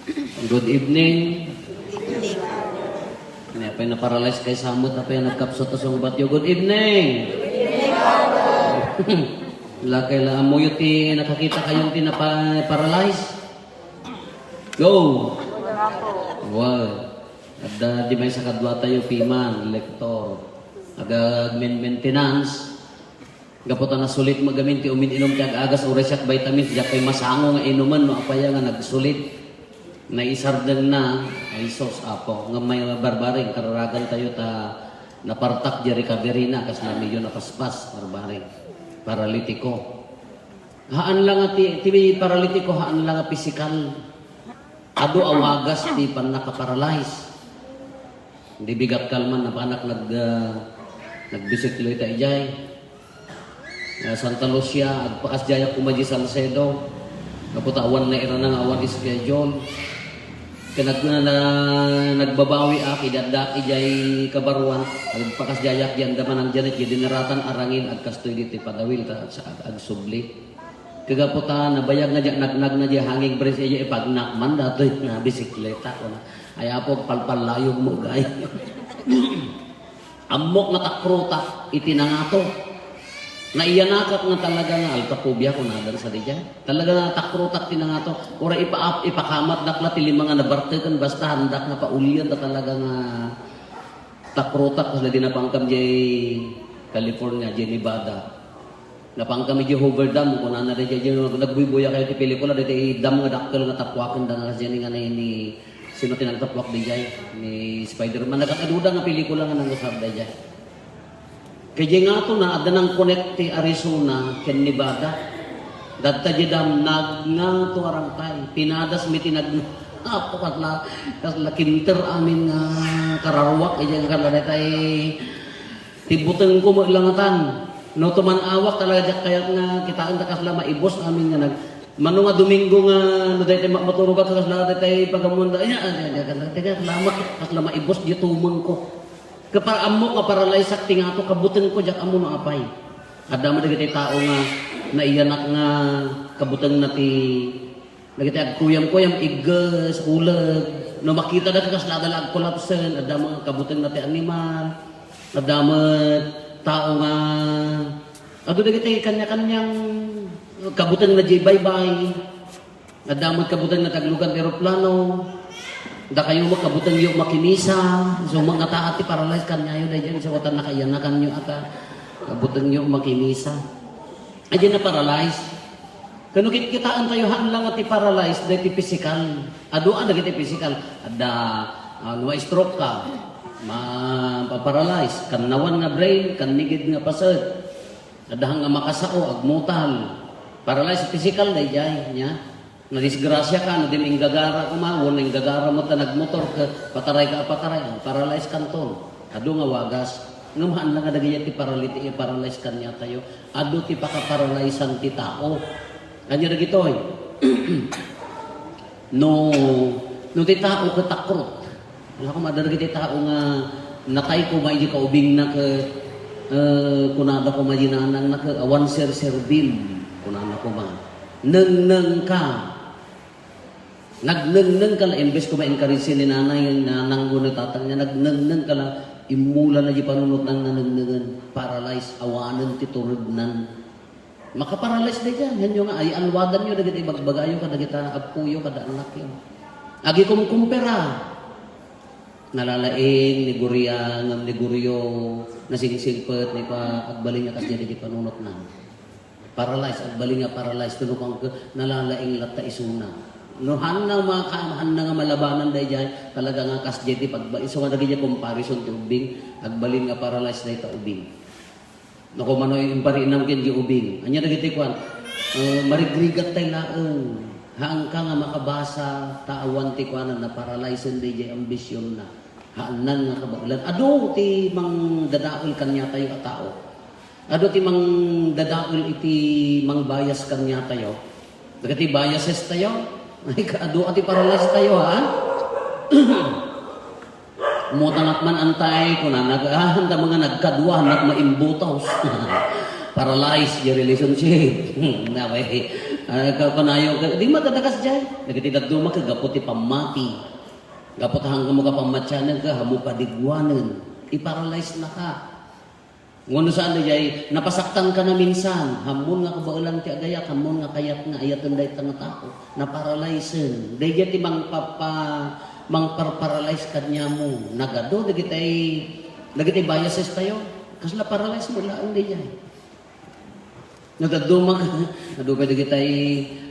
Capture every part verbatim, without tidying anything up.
Good evening. Apay na-paralyze kay samot, apay nagkapsut a sungbatyo. Good evening. Lakay la, ammoyo ti nakakita kayo ti napa-, paralyze? Go. Wow. Adda di may sakadua tayo, piman, lektor. Aga men-, maintenance. Gapu ta nasulit mo gamin ti umin-inum ti ag-agas, uray siak vitamins, diak pay masango nga inumen no apay nga nagsulit. Naisardeng na, ay sus, Apo. Nga may barbaring, kararagan tayo ta napartak di recovery na, kas na medyo napaspas, barbaring. Paralitiko. Haan lang nga ti, ti paralitiko, haan lang nga pisikal. Adu a wagas ti pannakaparalyze. Di bigat kalman, napanak nag-, ah, nagbisikleta idiay. Ah, Santa Lucia, agpakasdiayak koma di Salcedo. Gapu ta awan nairana nga awan schedule. Ket nag-, na, na, nagbabawi ak, idi addaak idiay Kabaruan, agpakasdiayak di andaman, Janet, di dinaratan arangin, agkastoy ditoy padawil, ta, sa, ag-, agsubli. Kagapu ta, nabayag na diak nagnag na diay hanging brace, idiay ipagnak man, datoy nga bisikleta, kuna. Ay, Apo, palpalayog mo, gay. Ammok nga takrotak iti nangato. Naiyanakak nga talaga nga alta phobia kunadan sadiay. Talaga nga takrotak ti nangato. Uray ipa-, ipakamatdak la ti lima nga nabarteken basta handak nga paulien ta talaga nga takrotak kasla di napangkam diay California, diay Nevada. Napangkami diay Hoover Dam, kunana diay, diay, nagbuybuyakayo ti pelikula, diay dam nga dakkel nga tappuaken da nga kasdiay ni, nga ni, ni, sino ti nagtappuak diay? Ni Spider-Man. Nagkakaduda nga pelikula nga nangusar diay. Kay diay ngato na, adda nang connect ti Arizona ken Nevada. Dadta diay dam, nagngato arangkay. Pinadas mi ti nag-, Apo, kasla, kasla kinter amin nga kararuak, diay nga kasla diay Ti butengko met langatan. No tuman-awak talaga diak kayat nga kitaen ta kasla maibus amin nga nag-, mano nga Domingo nga no daytoy ma-, maturogak kasla daytoy pagammon da. Anya, anya, anya, kasla, teka, salamat, kasla maibus diay tumengko. Ket para ammok nga paralyze-ak ti ngato, kabutengko diak ammo no apay. Adda met dagiti tao nga naiyanak nga kabutengna ti Dagiti agkuyam-kuyam, igges, uleg. No makitada, kasla adda la agkolapsen, adda met kabutengna ti animal, adda met tao nga adu dagiti kanya-kanyang kabutengna diay baybay. Adda met kabutengna ti aglugan ti eroplano. Dakayo met kabutengyo makimisa. So, mga taat ti paralyze kanyayo daydiay, sa watan nakaiyanakanyo ata. Kabutengyo makimisa. Ay, di na paralyze. Kano kitkitaentayo, haan lang nga ti paralyze, daytoy pisikal. Adu a dagiti pisikal. Adda, ah, no ma-stroke ka, ma-paralyze. Kannawan nga brain, kannigid nga paset. Adda nga makasao, agmutal. Paralyze pisikal, daydiay, nya. Nadisgrasya ka, no di inggagara koma, wenno inggagara mo ta nagmotor ka, pataray ka, pataray, paralyze kanton. Adu nga wagas. Ngem haan lang nga dagiti paraliti-, paralyze kaniatayo. Adu ti pakaparalysan ti tao. Ania dagitoy? No, no ti tao ket takrot. Wala koma, adda dagiti tao nga natay koma idi kaubingna ket, eh, kunada koma di nanangna ket awan serserbil. Kunana koma, "Nengneng ka." Nagnengneng ka la, imbes ko ma-encourage ni nanay, nanang wenno tatang niya, nagnengneng ka la, immula na di panunotna nga nengnengen, paralyze, awanen ti turegnan. Makaparalyze daydiay, henyo nga, ay, alwadanyo dagiti ibagbagayo kadagita appoyo kada annakyo. Agikumkumpera. Nalalaing ni Guria, ngem ni Gurio, nasingsingpet, ni pa-, agbalin nga kasdiay dagiti panunotna. Paralyze, agbalin nga paralyze, tuno kuan ket nalalaing latta isuna. No, hanna maka-, hanna nga malabanan daydiay, talaga nga kasdiay ti pagba-, isu nga dagiti comparison ti ubbing, agbalin nga paralyze dayta ubing. No, kumano impariinam ken di ubing. Ania dagiti kuan? Eh, marigrigat tay laeng. Haanka nga makabasa, ta awan ti kuanan, naparalyzen daydiay ambisionna. Haannan nga kabaelan. Adu ti mangdadael kaniatayo a tao. Adu ti mangdadael iti mangbias kaniatayo. Dagiti biases tayo. Ay, kaadu a ti paralyze tayo, ha? Umutangak man, antay, kunana, ah, anda mga nagkadua, anak maimbutos. Paralyze your relationship. Naway. Ay, ka-, kanayo, ka-, di madadakas jay. Dagiti dadduma ka gapu ti pammati. Gapu ta hanggan mo ka pammatianen ka, hamo padigwanen. Iparalyze na ka. Ngano saan jay, napasaktan ka na minsan. Hammon nga kabaelan ti agayat, hammon nga kayat nga ayaten dayta nga tao. Naparalyzen. Dayjay ti mangpapa-, mangparparalyze kaniamo. Nagadu, dagitay, dagitay biases tayo. Kasla paralyze mo, laeng dayjay. No dadduma, adu pay dagitay,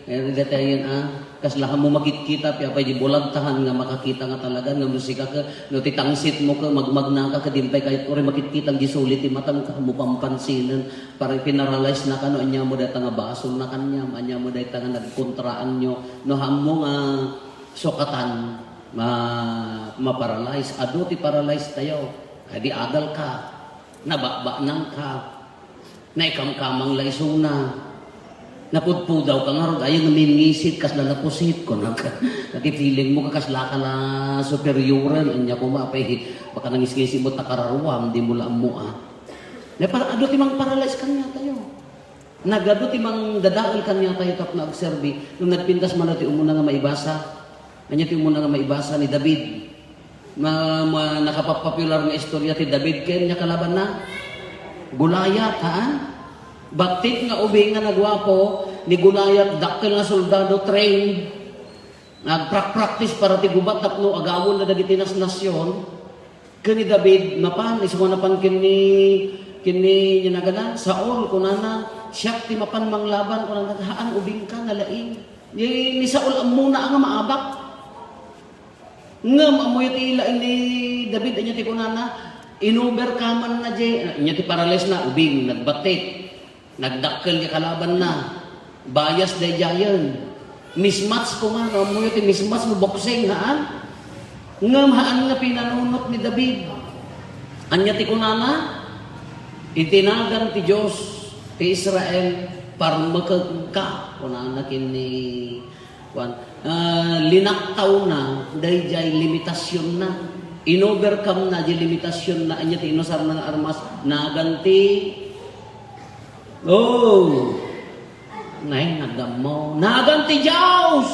eh, dagitay, ah, kasla mo makitkita, pay apay di bulag tahan nga makakita nga talaga, nga musika ka, no ti tangsit mo ka, magmagna ka, ka di pay kayat, uri makitkita, di sulit ti matam ka, mo pampansinen, para pinaralyze na ka, no, anya mo dayta nga basol na kaniam, anya mo dayta nga nagkontraan nyo, no, hammo nga sukatan, ma-, maparalyze, adu ti paralyze tayo, ay di adal ka, nabakbaknang ka, Naikamkamang la isuna. Napudpudaw ka ngarud, ay, namingisit, kasla napusit, kunam ka. Dati feeling mo ka, kasla ka la superioren, anya ko ma, apay, baka nangisngisi mo, takararuam, di mo la ammo, ah. Na para, adu ti mang paralyze kaniatayo. Nagadu ti mang dadael kaniatayo tapno agserbi. Nung nagpintas man ti umuna nga maibasa, anya ti umuna nga maibasa ni David. Ma-, ma-, nakapapopular nga istorya ti David ken nia kalabanna? Goliath, haan? Battit nga ubing nga naguapo ni Goliath, dakkel nga soldado, trained. Nagprak-practice para ti gubat tapno agawenna dagiti nas-, nasion. Ken ni David, mapan, isu nga napan ken ni, ken ni, nia nagana, Saul, kunana, "Siak ti mapan manglaban," kunana, "Haan, ubingka, nalaing." Ni, ni Saul, ammona nga maabak. Ngem ammoyo ti laing ni David, ania ti kunana? Inovercome-na di, ania ti paralyze na, ubing, nagbattit, nagdakkel ti kalabanna, bias daydiayen. Mismatch koma, no ammoyo ti mismatch no boxing, haan? Ngem haan nga pinanunot ni David. Ania ti kunana? Iti nagan ti Dios ti Israel, parmekka, kunana ken ni Kuan, ah, linaktawna daydiay limitasionna. Inovercome-na di limitasionna. Ania ti inusarna nga armas? Nagan ti, oh, nay, nagdammo. Nagan ti Dios!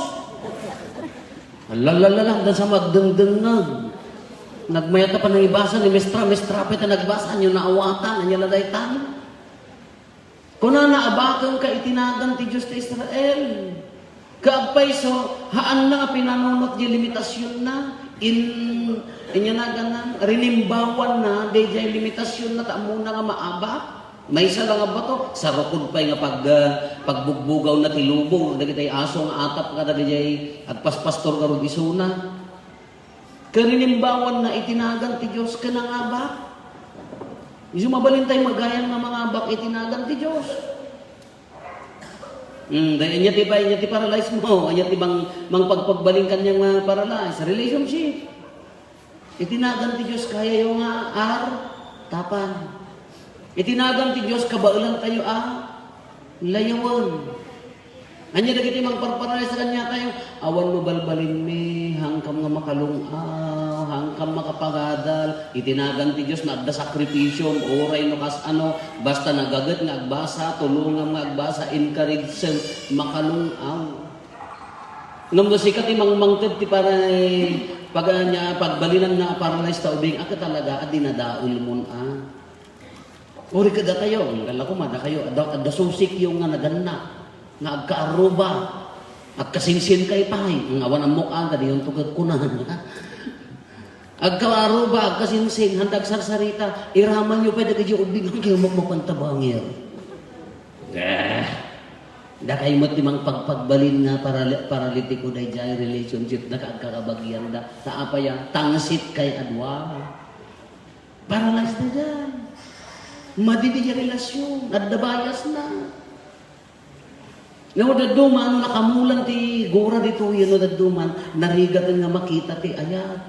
Alalalala, hanggang sa magdengdengngeg. Nagmayat na panangibasa ni Mestra, Mestra, pay ta nagbasa, ania naawatan, ania la daytan? Kunana, "Abakenka iti nagan ti Dios ti Israel." Kaagpayso, haanna nga pinanunot di limitasionna. In-, ania naganan, rinimbawanna daydiay limitasionna ta ammona nga maabak. Maysa la nga bato, sarukod pay nga pag-, ah, pagbugbugawna ti lubong dagiti aso nga atap kadagiti agpaspastor ngarud isuna. Ken rinimbawanna iti nagan ti Dios ken nangabak. Isu mabalin tayo nga agayam nga mangabak iti nagan ti Dios. Hmm, dahil anya ti, anya ti paralyze mo, anya ti mang-, mangpagpagbalin kaniam nga paralyze. Relationship. Iti nagan ti Dios, kayayo nga ar-, tapan. Iti nagan ti Dios, kabaelan tayo a layawen. Ania dagiti mangparparalyze kaniatayo? Awan mabalbalinmi, hangkam nga makalung-aw, hangkam makapagadal. Iti nagan ti Dios, no adda sakripisio, uray no kas-ano, basta nagaget nga agbasa, tulongam nga agbasa, encourage-em, makalung-aw. Ngem no sika ti mangmangted ti para-, pag-, ania, pagbalinanna a paralyze ta ubing, a ket talaga a dinadaelmon a. Uri kadatayo, ngala koma, dakayo, adda, adda susikyo nga naganna, nga agkaarruba, agkasinsin kay pay, nga awan ammok aga, diyon to ket kuna. Agkaarruba, agkasinsin, handa agsarsarita, iramanyo pay dagiti ubing, agkayo makmapantabangir. Eh, dakay met ti mangpagpagbalin nga parali-, paralitiko daydiay relationship da ka agkakabagian da. Ta apay a, tangsit kay a dua. Paralyze na diay. Madi diay relasyon. Adda bias na. No dadduma, no nakamulan ti gura ditoy, no dadduma, narigat nga makita ti ayat.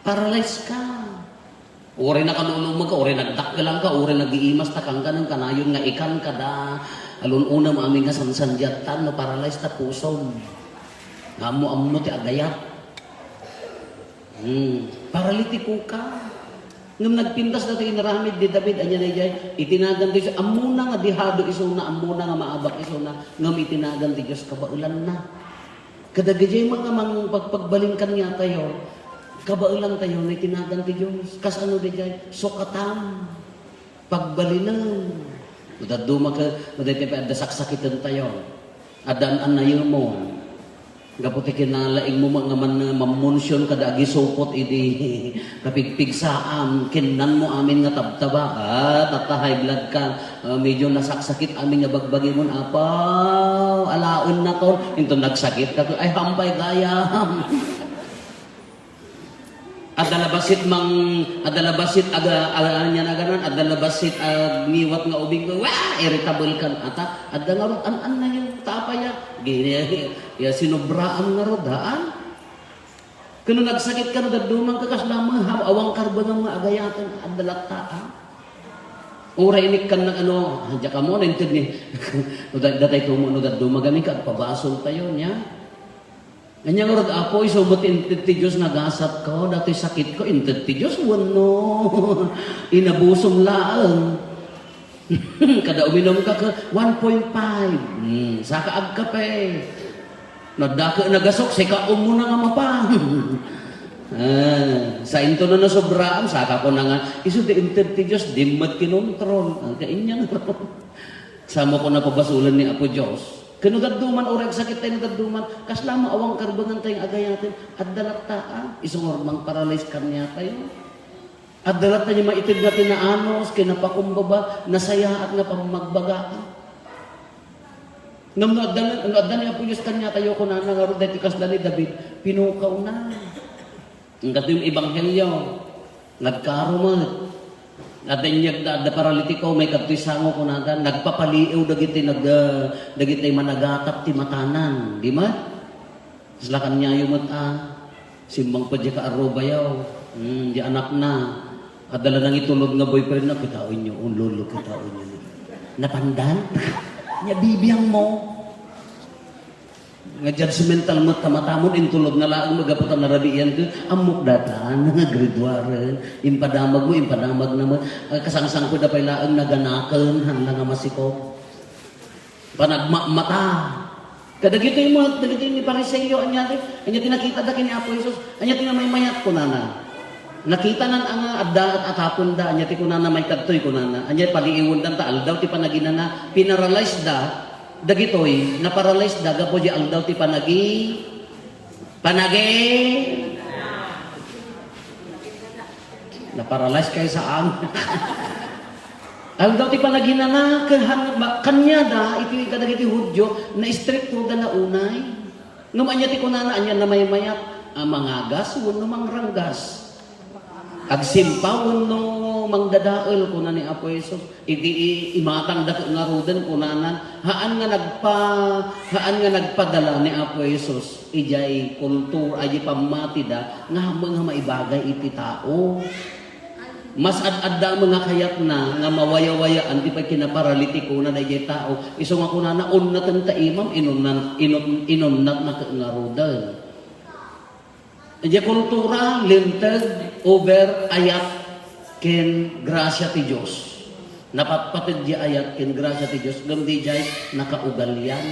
Paralyze ka. Uray nakalulumeg ka, uray nagdakkelan ka, uray nagiimas ta kankanen kanayon nga ikan kada alun-unam amin nga sansandiatan, no paralyze ta pusom. Ammo-ammo ti agayat. Hmm. Paralitiko ka. Ngem nagpintas datoy inaramid ni David, ania daydiay? Itinagan ti Dios, ammona nga dihado isuna, ammona nga maabak isuna, ngem itinagan ti Dios kabaelanna. Kadagiti mga nga mangpagpagbalin kaniatayo, kabaelantayo nga itinagan ti Dios. Kasano daydiay? Sukatan. Pagbalinen. No dadduma ket, no daytoy pay adda saksakitentayo. Adda an-annayemon. Gapu ti kinalaingmo met nga man-, mammonsion kada agisupot idi napigpigsaam, kinnanmo amin nga tabtaba. Ah, tatta high blood ka. Ah, medyo nasaksakit amin nga bagbagimon, apaw, alaennakon. Inton nagsakit ka, ay, hampay gayam. Adda la bassit mang-, adda la bassit aga-, aga-, ania naganan, adda la bassit agngiwat nga ubing, wa, irritable kan ata, adda ngarud, an-, an-, na yun, tapaya, gini, ya, sinobraam ngarud, haan? Ken no nagsakit ka no dadduma, kakas lamang, ha, awan karbengam nga agayaten, adda latta, ha? Uray inikkan nag-ano, diak ammo, nainted ni, no da-, datay tumo, no dadduma, gami ka, agpabasol tayo, niya? Ania ngarud, Apo, isu met inted ti Dios nga gasatko, datoy sakitko, inted ti Dios wenno inabusom laeng? Kada uminumka ket one point five. Hmm, saka agkape. No adda ket nagasok, sikaom mo na nga mapan. Ah, sainto no nasobraam, saka ko na nga, isu ti inted ti Dios, di met kinontrol. Ang kainyan. Samo ko napabasolan ni Apo Dios. Ken no dadduman, uray agsakit tayo no dadduman, kasla maawan karbengan tayo nga agayaten, adda latta, ah, isu nga mangparalyze kaniatayo. Adda latta nga maited nga tinaanus, kinapakumbaba, nasayaat nga pammagbaga, ah. Ngem no adda, no adda ni Apo Dios kaniatayo, kunana ngarud daytoy kasla ni David, pinukawna. Ang kadto yung ebanghelyo, nagkaro met. Adda inyag da, adda paralitiko, may kadtoy sango, kunada, nagpapaliiw dagiti nag-, ah, dagiti managatap ti matanan. Di met? Kasla kaniayo met, ah, simmang pa di ka arrubayaw. Hmm, di anakna. Adda la nangitulod nga boyfriend na, kitaenyo, oh, lolo, kitaenyo. Napandan? Nya bibiang mo. Nga judgmental met ta matamon, intulod na laeng, magapu ta narabiian ket, ammok datan, nga grade one, impadamag mo, impadamag na met, ah, kasangsangko da pay laeng, naganaken, haan la nga masikog. Panagmamata. Kadagitoy met, dagitoy ni Fariseo, ania ti, ania ti nakita da ken ni Apo Jesus, ania ti namaymayat, kunana. Nakita nan nga adda at atapon da, ania ti kunana, may kadtoy, kunana. Ania, paliiwon dan ta aldaw ti panaginana, pinaralyze da, Dagitoy, naparalyze da gapu di aldaw ti panagi-, panagi-, naparalyze kayo saan? Aldaw ti panaginana, kahan-, ma-, kaniada, iti kadagiti Judio, naistrikto da na unay. Ngem ania ti kunana, ania namaymayat, a mangagas wenno mangranggas? Agsimpaw wenno mangdadael, kuna ni Apo Jesus. Iti i-, imatangda ket ngaruden, kunanan, haan nga nagpa-, haan nga nagpadala ni Apo Jesus. Idiay kultur-, idiay pammatida, nga ammong nga maibagay iti tao. Mas ad-adda met nga kayatna nga mawayawayaan ti pay kinaparalitikona daydiay tao. Isu nga kunana, "Unnaten ta imam," inunnan-, inun-, inunnatna ket ngaruden. Idiay kultura, linteg, over, ayat, ken grasia ti Dios. Napatpateg diay ayat ken grasia ti Dios, ngem diay nakaugalian.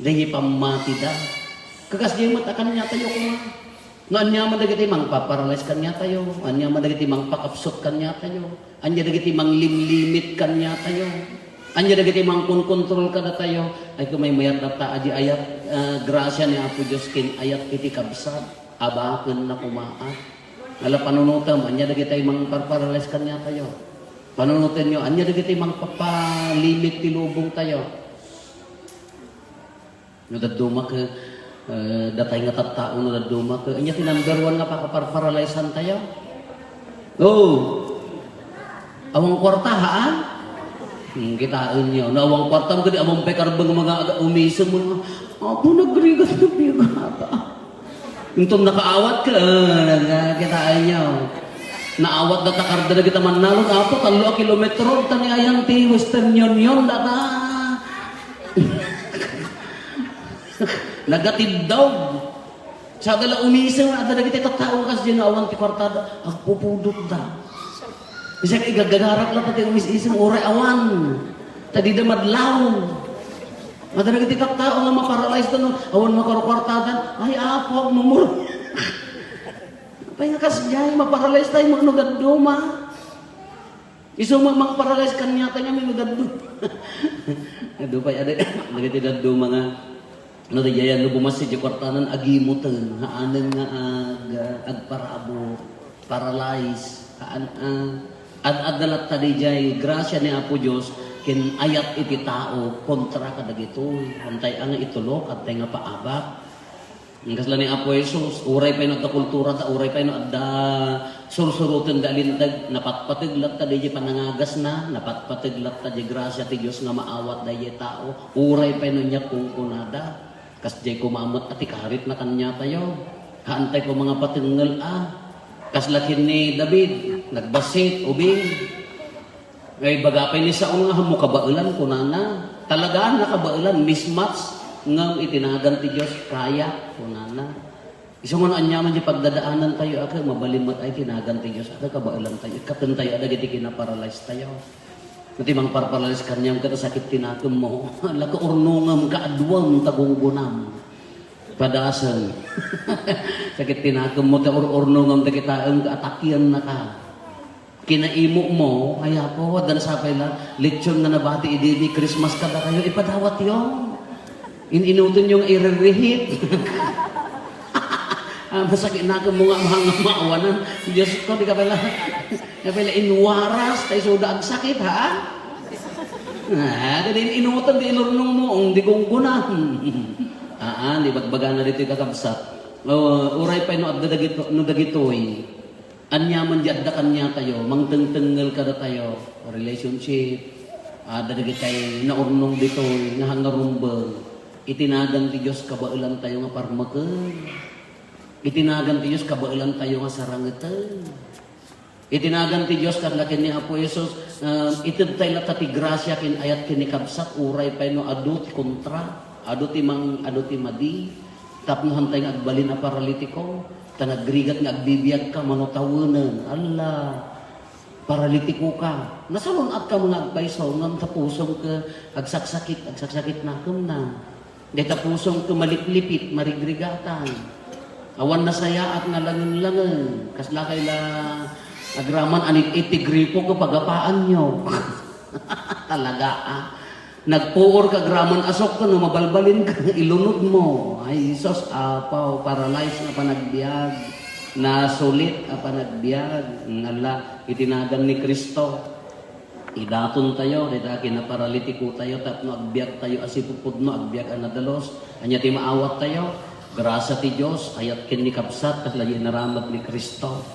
Daydiay pammatida. Kakas diay met a kaniatayo koma. No aniaman dagiti mangpaparalyze kaniatayo, aniaman dagiti mangpakapsut kaniatayo. Ania dagiti manglimlimit kaniatayo? Ania dagiti mangkonkontrol kadatayo? Ay, kumaymayat latta, adi ayat, ah, grasia ni Apo Dios ken ayat iti kabsat. Abakenna koma, ah. Ala, panunotem, ania dagiti mangparparalyze kaniatayo? Panunotenyo, ania dagiti mangpapalimit ti lubongtayo? No dadduma ket, eh, datay nga tattao, no dadduma ket, ania ti number one nga pakaparparalizeantayo? Oh. Awan kuarta, haan? Hmm, kitaenyo. No awan kuarta, kadi awan pay karbeng mga aga-, umisem, mga, "Apo, nagrigat na pigata." Inton nakaawat ka, eh, nag-, kitaenyo. Naawat data karda dagita mannalon, Apo, tallo a kilometro, ta ni ayan ti Western Union, data. Nagatiddog. Sada la umisem, adda dagiti tattao nga kasdiay nga awan ti kuartada, agpupudotda. Siak, igagagarak la pati umis-isem, uray awan. Ta dida madlaw. Adda dagiti tattao nga maparalyze da no awan makarukuartada. Ay, Apo, agmumuro. Apay nga kasdiay, maparalyze tayo, no dadduma. Isu met mangparalyze kaniata nga mino daddo. Adu pay, adu, dagiti dadduma nga, no, diayan, no bumassit diay kuartanan, agimuten, haanen nga ag-, agparabur, paralyze, haan, ah, ad-adda latta diay grasia ni Apo Dios, ken ayat iti tao, kontra kadagitoy, hantay a nga itulok, hantay nga paabak. Kasla ni Apo Jesus, uray pay no adda kulturada, uray pay no adda sursurotenda a linteg, napatpateg latta diay panangagasna, napatpateg latta diay grasia ti Dios nga maawat daydiay tao, uray pay no ania kunkunada. Kasdiay koma met a ti karitna kaniatayo. Haantay koma nga patengngel a. Kasla ken ni David, nagbassit, ubing. Ay, baga pay ni Saul nga, "Hammo kabaelan," kunana. Talaga, nakabaelan, mismatch. Ngem iti nagan ti Dios, kaya, kunana. Isu nga no aniaman diay pagdadaanantayo, a, mabalin met ay ti nagan ti Dios, a, kabaelantayo. Ikkatentayo, a, dagiti kinaparalyze tayo. Iti mangparparalyze kaniam, ket sakit ti nakemmo. Ala, kaurnongem, kaaduam, ta gunggonam. Padasem. Sakit ti nakemmo, ta ur-urnongem, ta kitaem, ka atakiennaka. Kinaimokmo, ay, Apo, adda sapay la, lechon nga nabati idi ni Christmas kadakayo, ipadawatyo. In-inutenyo nga iririhit. Ah, masakit nakemmo nga, nga maawanan. Diyos ko, di ka pala, di ka pala inwaras, ta isuda agsakit, ha? Ah, di in-inuten, di inurnongmo, di gunggonam. Ah, ah, di bagbagana ditoy kakabsat. Oh, uray pay no adda dagito-, no dagitoy. Aniaman diay adda kaniatayo, mangtengtengngel kadatayo, relationship, adda dagitay naurnong ditoy nga hangarumbeng. Iti nagan ti Dios, kabaelantayo nga parmeken. Iti nagan ti Dios, kabaelantayo nga sarangeten. Iti nagan ti Dios, kasla ken ni Apo Jesus, ah, itedtay latta ti grasia ken ayat ken ni kabsat, uray pay no adu ti kontra, adu ti mang-, adu ti madi, tapno hantay nga agbalin a paralitiko, ta nagrigat nga agbibiagka, mano tawenen, ala, paralitiko ka. Nasalun-atka nga agpayso, ngem ta pusom ket agsaksakit, agsaksakit nakemna. Dayta pusom ket maliplipit, marigrigatan. Awan nasayaat nga langen-langen. Kasla kay la agraman a nit-, iti gripo ket pagapaanyo. Talaga, ah. Nagpuor ka agraman a sok ket no mabalbalin ka, ilunodmo. Ay, Jesus, Apo, paralyze nga panagbiag. Nasulit a panagbiag. Ngala, iti nagan ni Cristo. Idatontayo, dayta kinaparalitikotayo, tapno agbiagtayo a sipupudno, agbiag a nadalus. Ania ti maawattayo? Grasia ti Dios, ayat ken ni kabsat, kasla inaramid ni Cristo.